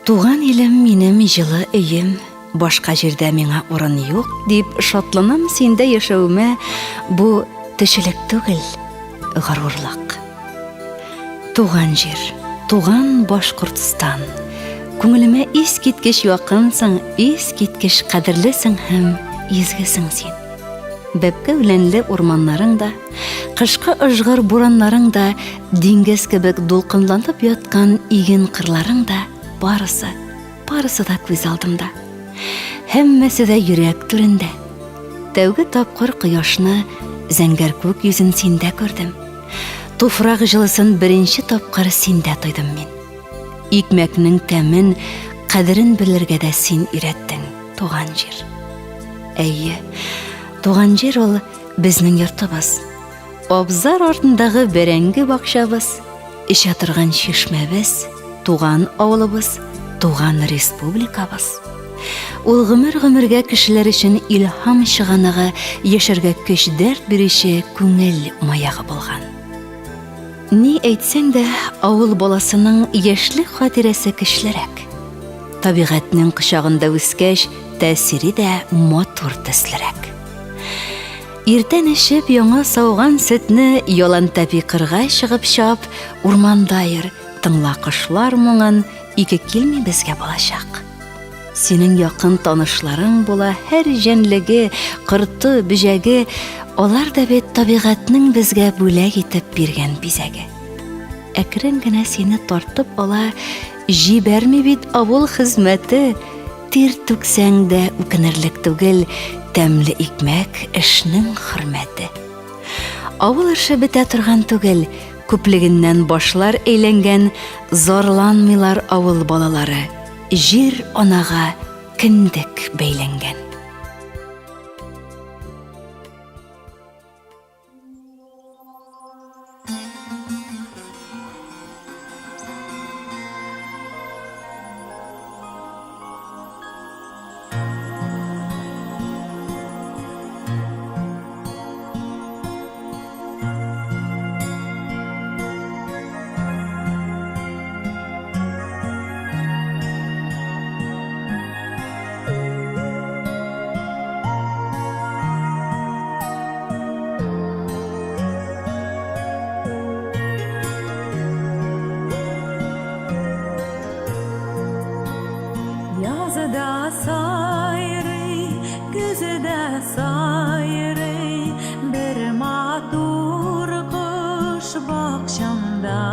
Туган илем минем җылы өем, башка җирдә миңа урын юк, дип шатланам синдә яшәвемә, бу төчелек түгел, горурлык. Туган җир, туган Башкортстан. Күңелемә искиткеч якынсың, искиткеч кадерлесең һәм изгесең син. Бәбкә үләнле урманнарың да, кышкы ыжгыр бураннарың да, диңгез кебек дулкынланып яткан иген кырларың да барысы, барысы да күз алдымда. Һәммәсе дә йөрәк түрендә. Тәүге тапкыр кояшны, зәңгәр күк йөзен синдә күрдем. Туфрак җылысын беренче тапкыр синдә тойдым мин. Икмәкнең тәмен, кадерен белергә дә син өйрәттең, туган җир. Әйе, туган җир ул безнең йортыбыз. Абзар артындагы бәрәңге бакчабыз, эчә торган чишмәбез, туган авылыбыз, туган республикабыз. Ул гомер-гомергә кешеләр өчен илһам чыганагы, яшәргә көч-дәрт бирүче күңел маягы булган. Ни әйтсәң дә, авыл баласының яшьлек хатирәсе көчлерәк. Табигатьнең кочагында үскәч, тәэсире дә матур төслерәк. Иртән эчеп яңа сауган сөтне ялантәпи кырга чыгып чап, урманда йөр, тыңла кошлар моңын, ике килми безгә балачак. Синең якын танышларың була һәр җәнлеге, корты, бөҗәге, алар да бит табигатьнең безгә бүләк итеп биргән бизәге. Әкрен генә сине тартып ала, җибәрми бит авыл хезмәте, тир түксәң дә үкенерлек түгел, тәмле икмәк эшнең хөрмәте. Авыл эше бетә торган түгел, күплегеннән башлар әйләнгән, зарланмыйлар авыл балалары. Җир анага кендек бәйләнгән. Язда сайрый, көздә сайрый, бер матур кош бакчамда.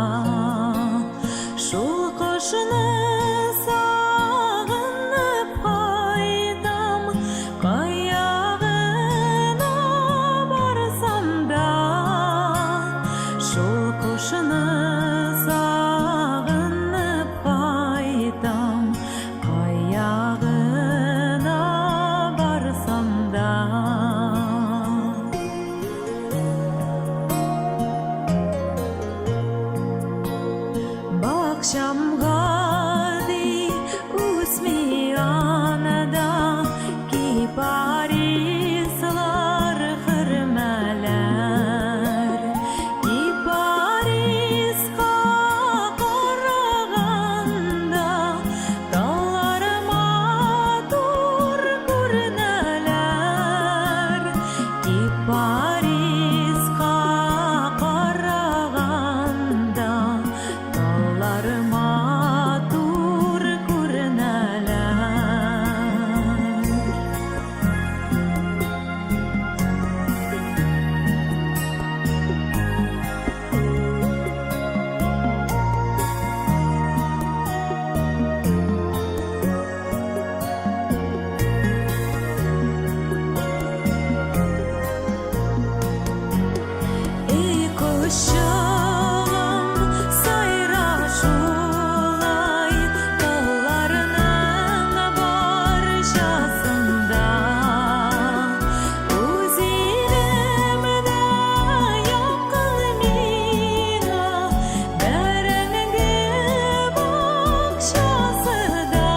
Шул кошны сагынып кайтам, кая гына барсам да. Шул кошны сагынып кайтам, кая гына барсам да. Бакчамга ди үсми анда кипарислар, хөрмәләр. Кипариска караганда таллар матур күренәләр. Кипариска караганда таллар матур күренәләр. Эй, кошчыгым, сайра шулай, талларның барчасында. Үз илем дә якын миңа, бәрәңге бакчасы да.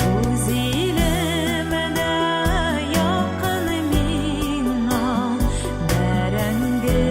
Үз илем дә якын миңа, бәрәңге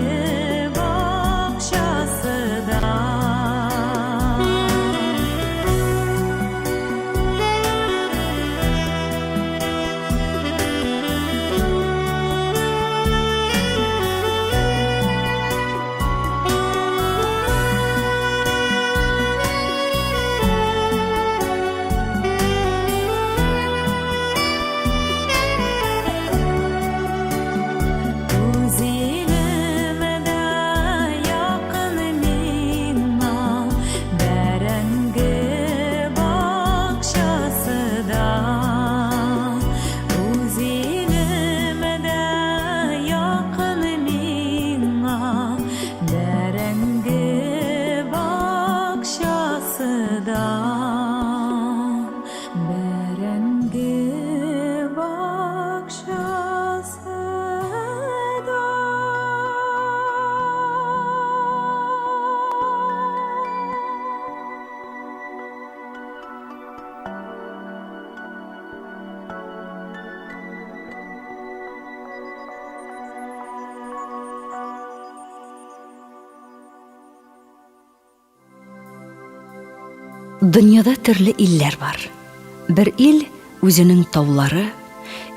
Дөньяда төрле илләр бар. Бер ил үзенең таулары,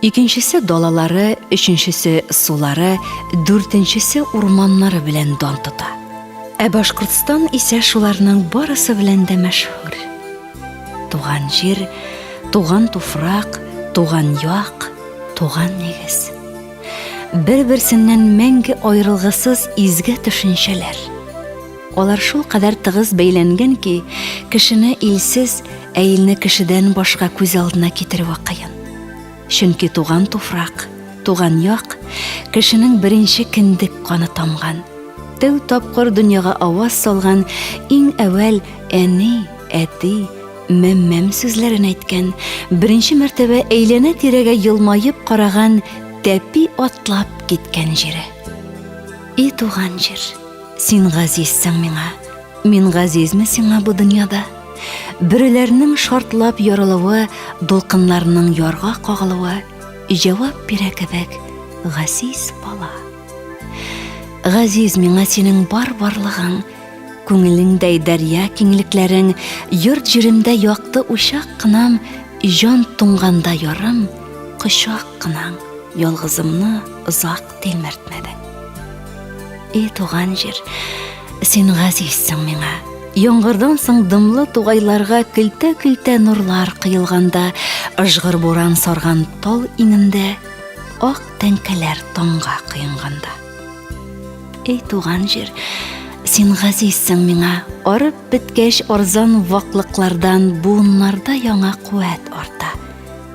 икенчесе далалары, өченчесе сулары, дүртенчесе урманнары белән дан тота. Ә Башкортстан исә шуларның барысы белән дә мәшһүр. Туган җир, туган туфрак, туган як, туган нигез. Бер-берсеннән мәңге аерылгысыз изге төшенчәләр. Алар шул кадәр тыгыз бәйләнгән ки, кешене илсез, ә илне кешедән башка күз алдына китерүе кыен. Чөнки туган туфрак, туган як кешенең беренче кендек каны тамган, тәү тапкыр дөньяга аваз салган иң әүвәл әни, әти, мәм-мәм сүзләрен әйткән, беренче мәртәбә әйләнә-тирәгә елмаеп караган тәпи атлап киткән җире. И туган җир, син газизсең миңа. Мин газизме сиңа бу дөньяда? Бөреләрнең шартлап ярылуы, дулкыннарның ярга кагылуы җавап бирә кебек газиз бала. Газиз миңа синең бар барлыгың, күңелеңдәй дәрья киңлекләрең, йорт-җиремдә якты учак кынам, җан туңганда ярым, кочак кынаң, ялгызымны озак тилмертмәдең. И туган җир, син газизсең миңа. Яңгырдан соң дымлы тугайларга көлтә-көлтә нурлар кыелганда, ыжгыр буран сарган тал иңендә, ак тәңкәләр таңга коенганда. Эй, туган җир, син газизсең миңа. Арып беткәч арзан ваклыклардан буыннарда яңа куәт арта.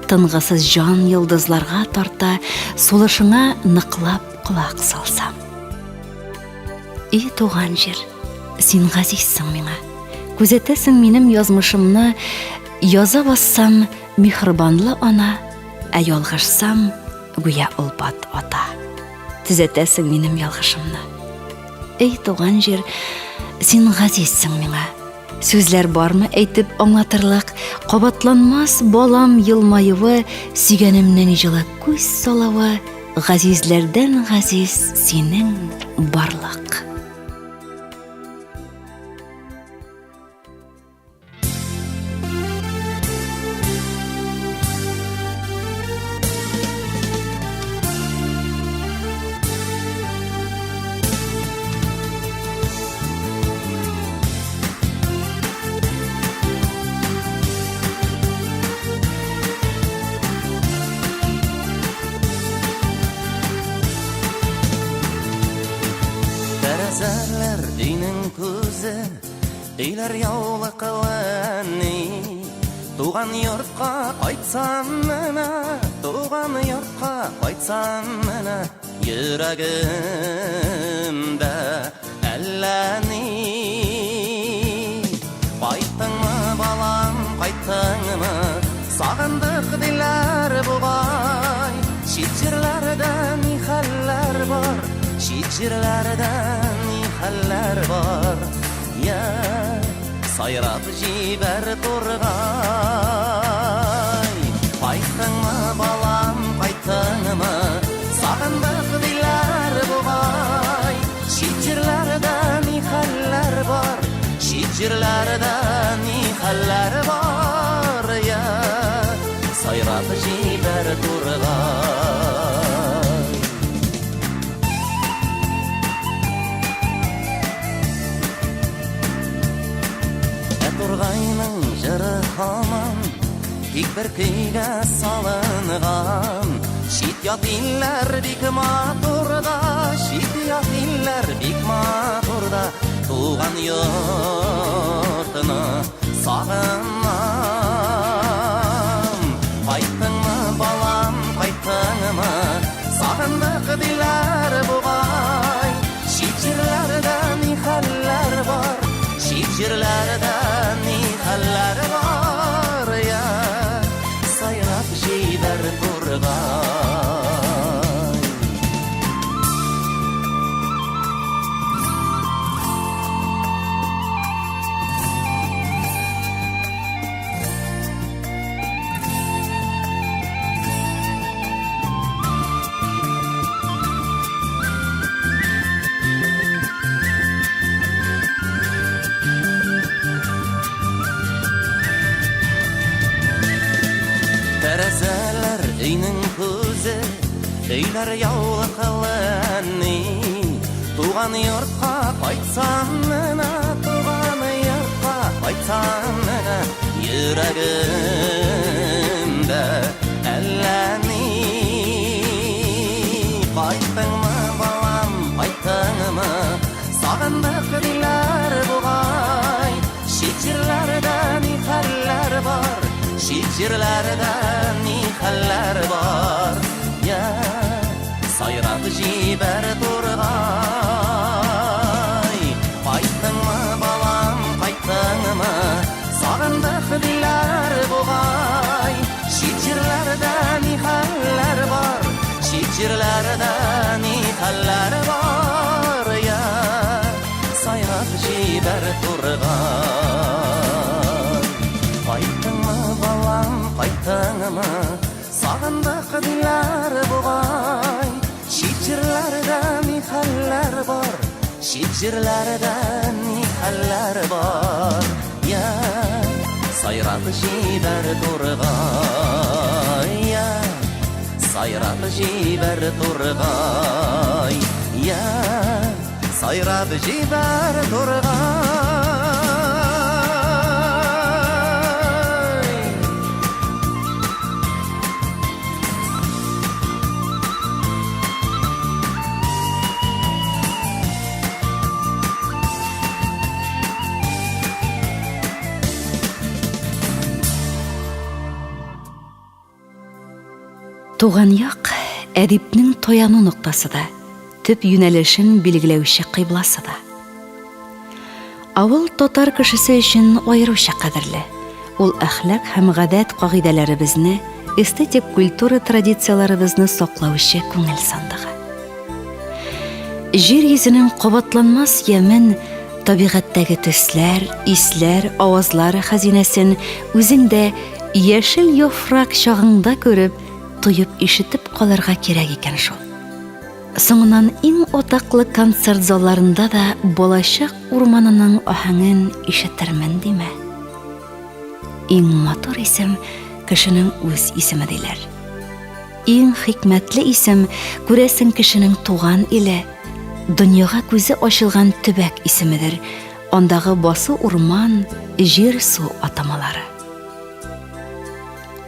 Тынгысыз җан йолдызларга тарта, сулышыңа ныклап колак салсам. И туган җир, син газизсең миңа. Күзәтәсең минем язмышымны, яза бассам, миһербанлы ана, ә ялгышсам, гүя олпат ата. Төзәтәсең минем ялгышымны. Эй, туган җир, син газизсең миңа. Сүзләр бармы әйтеп аңлатырлык, кабатланмас балам елмаюы, сөйгәнемнең җылы күз салавы, газизләрдән газиз синең барлык. Тәрәзәләр өйнең күзе, Өйләр яулыклы әни. Туган йортка кайтсам менә, Туган йортка кайтсам менә, Йөрәгемдә әллә ни. Кайттыңмы, балам, кайттыңмы? Сагындык диләр бугай. Чит җирләрдә ни хәлләр бар? Чит җирләрдә ни хәлләр бар? Я, сайрап җибәр тургай. Кайттыңмы, балам, кайттыңмы? Сагындык диләр бугай. Чит җирләрдә ни хәлләр бар? Чит җирләрдә ни хәлләр бар? Я, сайрап җибәр тургай. Ә тургайның җыры һаман тик бер көйгә салынган. Чит-ят илләр бик матур да, чит-ят илләр бик матур да, туган йортны сагынам. Кайттыңмы, балам, кайттыңмы? Сагындык диләр бугай. Чит җирләрдә ни хәлләр бар? Чит җирләрдә ни хәлләр бар? Я, сайрап җибәр тургай. Зәңгәр яулыклы әни, туган йортка кайтсам менә, туган йортка кайтсам менә, йөрәгемдә әллә ни. Кайттыңмы, балам, кайттыңмы? Сагындык диләр бугай. Чит җирләрдә ни хәлләр бар? Чит җирләрдә ни хәлләр бар? Я, сайрап җибәр тургай. Кайттыңмы, балам, кайттыңмы? Сагындык диләр бугай. Чит җирләрдә ни хәлләр бар? Чит җирләрдә ни хәлләр бар? Я, сайрап җибәр тургай. Кайттыңмы, балам, кайттыңмы? Сагындык диләр бугай. Чит җирләрдә ни хәлләр бар? Чит җирләрдә ни хәлләр бар? Я, сайрап җибәр тургай. Я, сайрап җибәр тургай. Я, сайрап җибәр тургай. Туган як әдипнең таяну ноктасы да, төп юнәлешен билгеләүче кыйбласы да. Авыл татар кешесе өчен аеруча кадерле. Ул әхлак һәм гадәт кагыйдәләребезне, эстетик культура традицияләребезне саклаучы күңел сандыгы. Җир йөзенең кабатланмас ямен, табигатьтәге төсләр, исләр, авазлар хәзинәсен үзең дә яшел яфрак чагыңда күреп, тоеп, ишетеп калырга кирәк икән шул. Соңыннан иң атаклы концерт залларында да балачак урманының аһәңен ишетермен димә. Иң матур исем кешенең үз исеме диләр. Иң хикмәтле исем, күрәсең, кешенең туган иле, дөньяга күзе ачылган төбәк исемедер, андагы басу-урман, җир-су атамалары.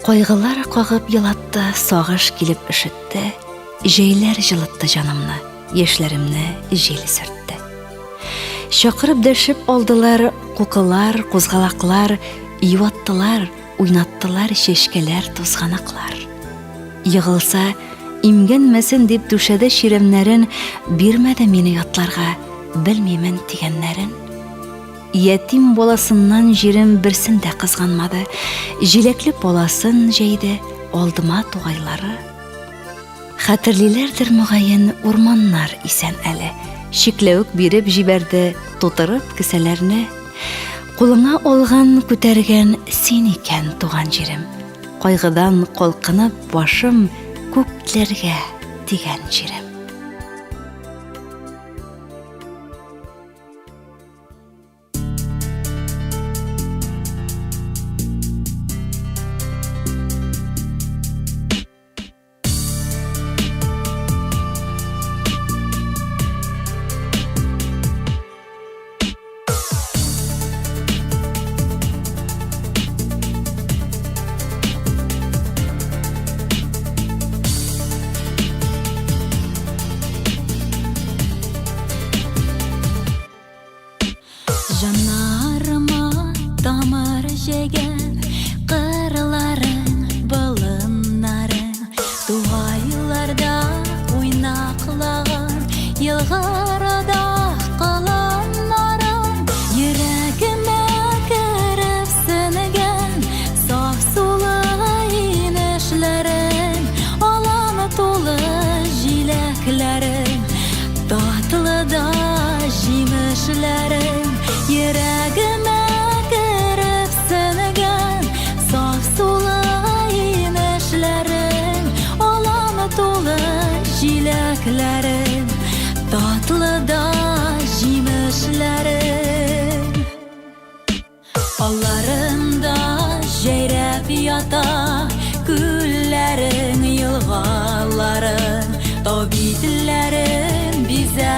Кайгылар кагып елатты, сагыш килеп өшетте, җәйләр җылытты җанымны, яшьләремне җил сөртте. Чакырып дәшеп алдылар кукылар, кузгалаклар, юаттылар, Уйнаттылар чәчкәләр, тузганаклар. Егылса, имгәнмәсен дип түшәде чирәмнәрен, бирмәде мине ятларга, белмимен дигәннәрен. Ятим баласыннан җирем берсен дә кызганмады. Җиләкле паласын җәйде алдыма тугайлары. Хәтерлиләрдер мөгаен, урманнар исән әле. Чикләвек биреп җибәрде, тутырып кесәләрне. Кулыңа алган, күтәргән син икән, туган җирем. Кайгыдан калкынып башым күкләргә дигән җирем. Жанарыма тамыр җәйгән кырларың, болыннарың, тугайларда уйнаклаган елгырда колыннарың, йөрәгемә кереп сеңгән саф сулы инешләрең, алан тулы җиләкләрең, Татлы да җимешләрең йөрәгемә кереп сеңгән, саф сулы инешләрең, алан тулы җиләкләрең, татлы да җимешләрең. Алларында җәйрәп ята күлләрең, елгаларың.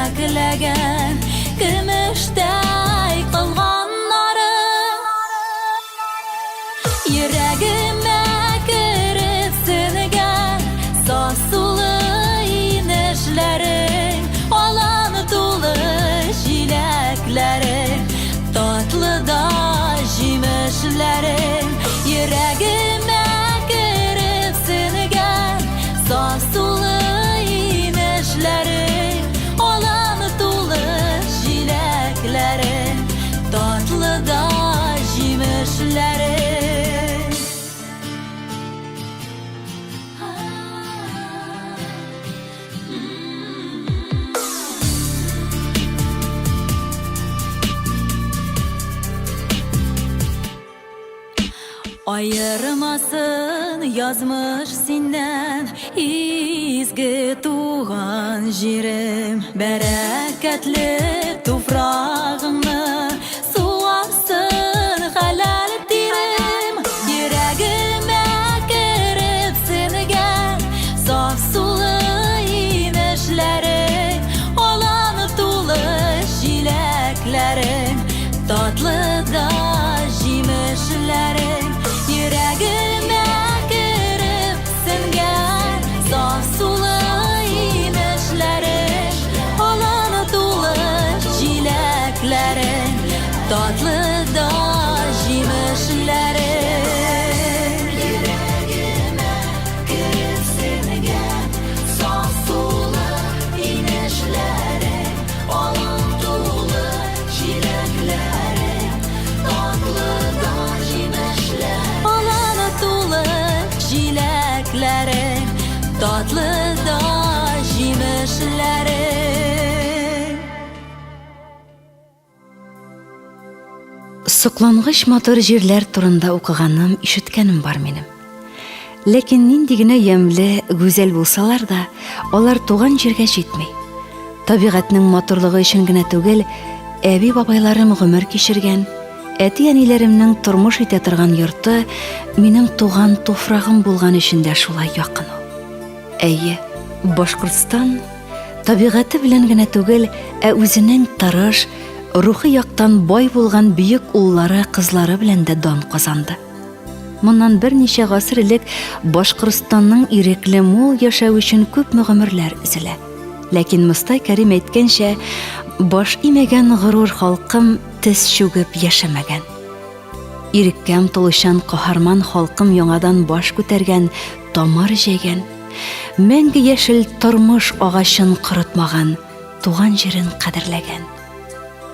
Чәчәкләгән көмештәй кылганнары. Йөрәгемә кереп сеңгән сасулы инешләрең, алан тулы җиләкләрең, татлы да җимешләрең. Йөрәгемә кереп сеңгән сасулы инешләрең, алан тулы җиләкләрең, татлы да җимешләрең. Аермасын язмыш синнән, изге туган җирем, бәрәкәтле туфрагыңны сугарсын хәләл тирем. Йөрәгемә кереп сеңгән саф сулы инешләрең, алан тулы җиләкләрең, татлы да җимешләрең. Йөрәгемә кереп сеңгән саф сулы инешләрең, алан тулы җиләкләрең, татлы да җимешләрең. Йөрәгемә кереп сеңгән саф сулы инешләрең, алан тулы җиләкләрең, татлы да җимешләрең. Алан тулы җиләкләрең, татлы да җимешләрең. Соклангыч матур җирләр турында укыганым, ишеткәнем бар минем. Ләкин нинди генә ямьле, гүзәл булсалар да, алар туган җиргә җитми. Табигатьнең матурлыгы өчен генә түгел, әби-бабайларым гомер кичергән, әти-әниләремнең тормыш итә торган йорты минем туган туфрагым булган өчен дә шулай якын ул. Әйе, Башкортстан табигате белән генә түгел, ә үзенең тырыш, рухи яктан бай булган бөек уллары, кызлары белән дә дан казанды. Моннан берничә гасыр элек Башкортстанның ирекле мул яшәү өчен күпме гомерләр өзелә. Ләкин Мостай Кәрим әйткәнчә, баш имәгән горур халкым тез чүгеп яшәмәгән. Иреккә омтылучан каһарман халкым яңадан баш күтәргән, тамыр җәйгән. Мәңге яшел тормыш агачын корытмаган, туган җирен кадерләгән.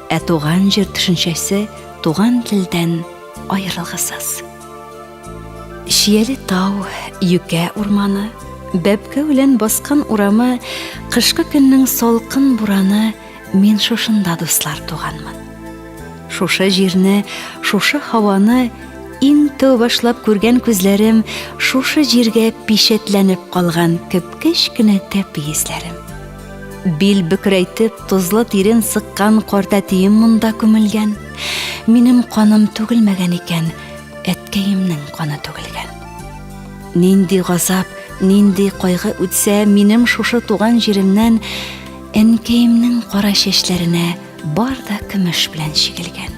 Ә туган җир төшенчәсе туган телдән аерылгысыз. Чияле тау, юкә урманы, бәбкә үлән баскан урамы, кышкы көннең салкын бураны, мин шушында, дуслар, туганмын. Шушы җирне, шушы һаваны иң тәү башлап күргән күзләрем шушы җиргә пичәтләнеп калган кеп-кечкенә тәпи эзләрем. Бил бөкрәйтеп, тозлы тирен сыккан картәтием монда күмелгән. Минем каным түгелмәгән икән, әткәемнең каны түгелгән. Нинди газап, нинди кайгы үтсә, минем шушы туган җиремнән әнкәемнең кара чәчләренә бар да көмеш белән чигелгән.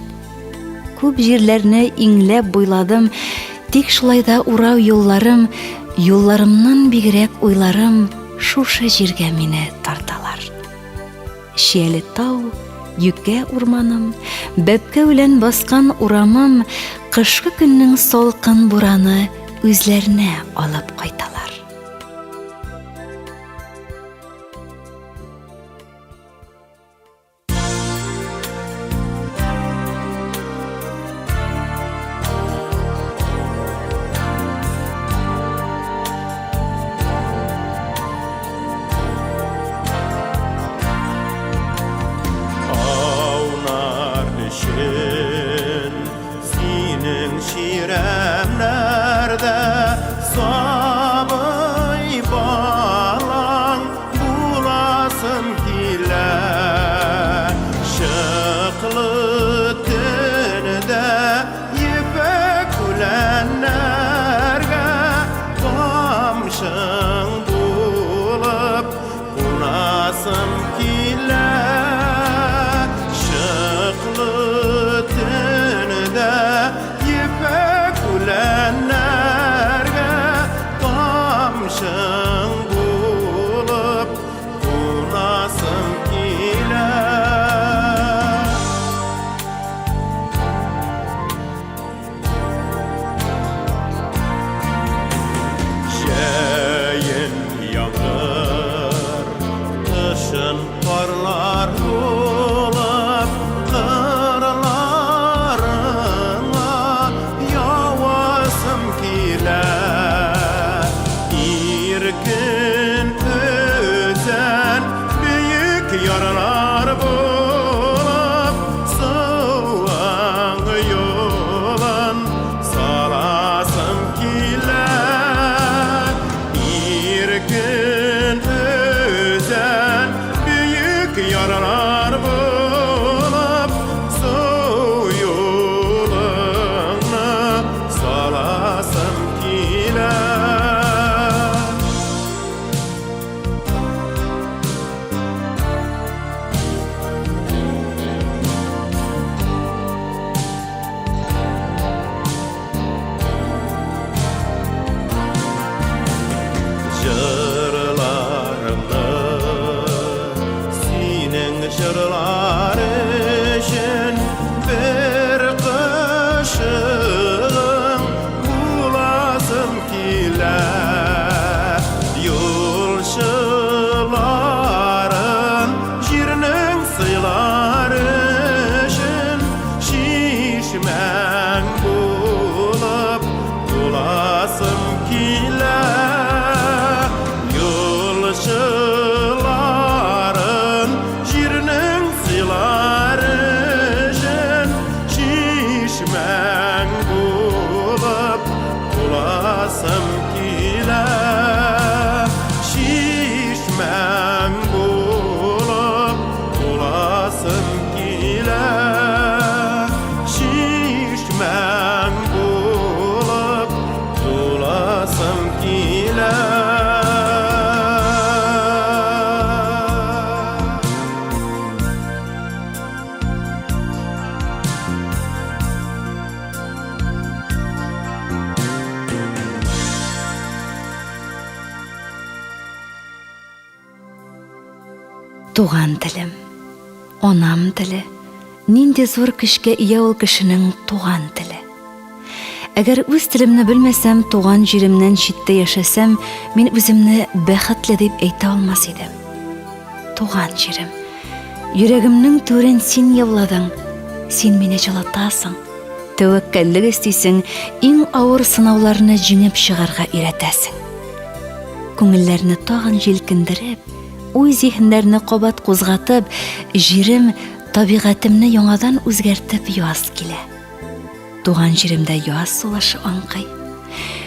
Күп җирләрне иңләп буйладым, тик шулай да урау юлларым, юлларымнан бигрәк уйларым шушы җиргә мине тарталар. Чияле тау, юкә урманым, бәбкә үлән баскан урамым, кышкы көннең салкын бураны үзләренә алып кайталар. Аунар өчен синең чирәмнәрдә сабый балаң Буласым килә чыклы төнедә ефәк үләннәргә тамчың булып кунасым килә. Чын карлар булып кырларыңа явасым килә. Иркен өзән бөек ярлар булып суың юлын саласым килә. Иркен өзән бөек ярлар булып су юлыңны саласым килә. Җырларымны синең җырлар өчен бер кышыгың буласым килә. Юлчыларын җирнең сыйлар өчен чишмәң булып туласым килә. Юлчыларын җирнең сыйлар өчен чишмәң булып туласым килә. Чишмәң булып туласым килә. Чишмәң булып туласым килә. Туган телем, анам теле, нинди зур көчкә ия ул кешенең туган теле. Әгәр үз телемне белмәсәм, туган җиремнән читтә яшәсәм, мин үземне бәхетле дип әйтә алмас идем. Туган җирем, йөрәгемнең түрен син яуладың, син мине җылытасың, тәвәккәллек өстисең, иң авыр сынауларны җиңеп чыгарга өйрәтәсең. Күңелләрне тагын җилкендереп, уй-зиһеннәрне кабат кузгатып, җирем, табигатемне яңадан үзгәртеп яз килә. Туган җиремдә яз сулышы аңкый.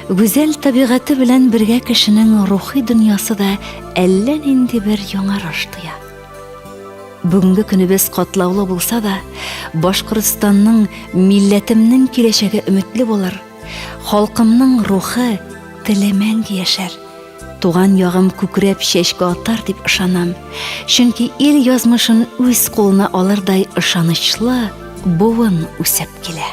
Гүзәл табигате белән бергә кешенең рухи дөньясы да әллә нинди бер яңарыш тоя. Бүгенге көнебез катлаулы булса да, Башкортстанның, милләтемнең киләчәге өметле булыр. Халкымның рухы, теле мәңге яшәр. Туган ягым күкрәп чәчкә атар дип ышанам. Чөнки ил язмышын үз кулына алырдай ышанычлы буын үсеп килә.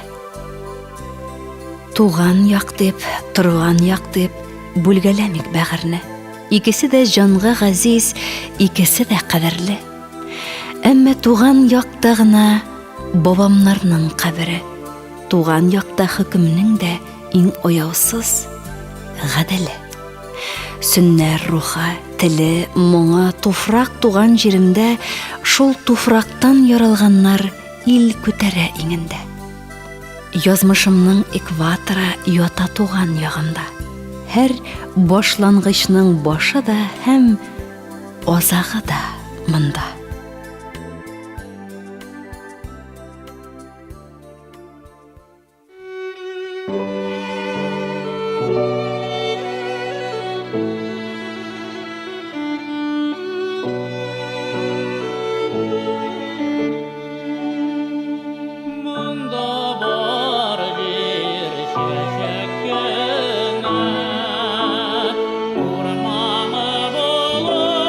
Туган як дип, торган як дип бүлгәләмик бәгырьне. Икесе дә җанга газиз, икесе дә кадерле. Әмма туган якта гына бабамнарның кабере. Туган якта хөкемнең дә иң аяусыз, гаделе. Сөннәр рухы, теле, моңы, туфрак туган җиремдә, шул туфрактан яралганнар ил күтәрә иңендә. Язмышымның экваторы ята туган ягымда. Һәр башлангычның башы да һәм азагы да монда. Монда бар бер чәчәк кенә, урманы болыны.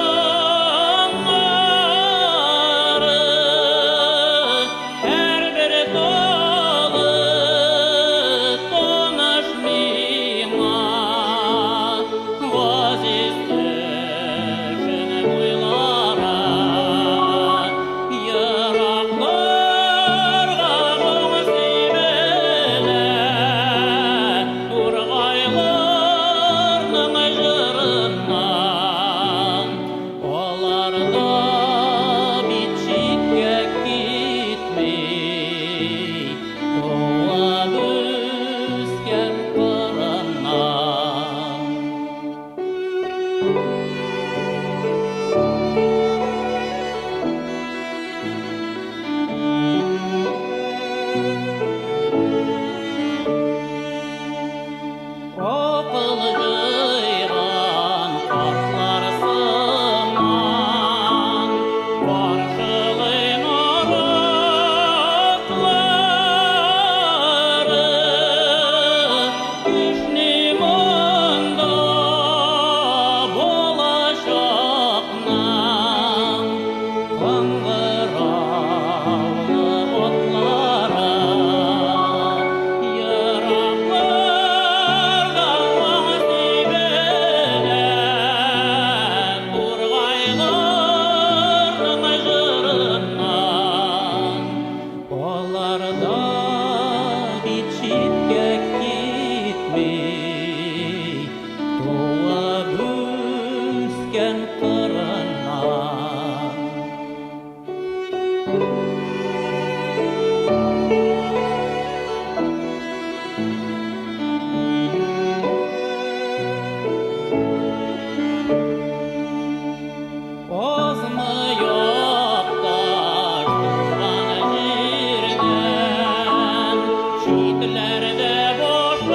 Якташ туган җирдән читләрдә башын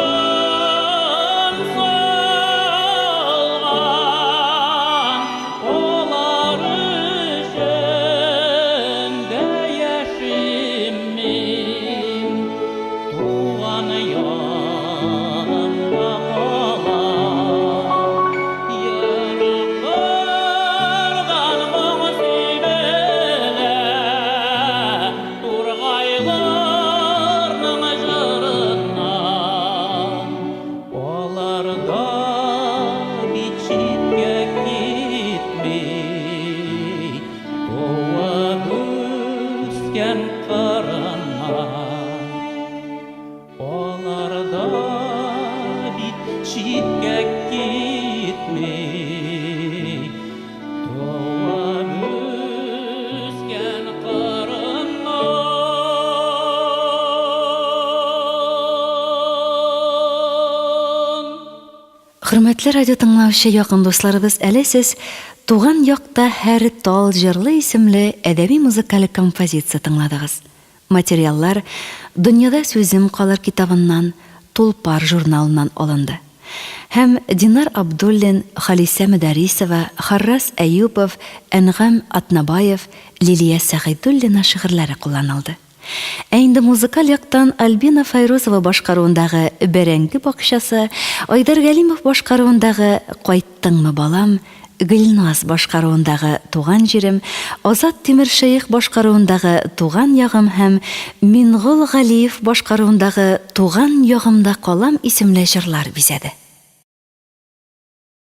салган, алар өчен дә яшим мин. Туган ягымда калам. Ераклардан моң сибелә, Тургайларның җырыннан. Алар да бит читкә китми, Туып үскән кырыннан. Алар да бит читкә китми, Туып үскән кырыннан. Хөрмәтле радио тыңлаучы якын дусларыбыз, әле сез Туган якта һәр тал җырлы исемле әдәби-музыкаль композиция тыңладыгыз. Материаллар Дөньяда сүзем калыр китабыннан, Тулпар журналыннан алынды. Һәм Динар Абдуллин, Халисә Мөдәрисова, Харрас Әюпов, Әнгам Атнабаев, Лилия Сәгыйдуллина шигырьләре кулланылды. Ә инде музыкаль яктан Альбина Файрузова башкаруындагы Бәрәңге бакчасы, Айдар Галимов башкаруындагы Кайттыңмы, балам, Гөлназ башкаруындагы Туган җирем, Азат Тимершәех башкаруындагы Туган ягым һәм Мингол Галиев башкаруындагы Туган ягымда калам исемле җырлар бизәде.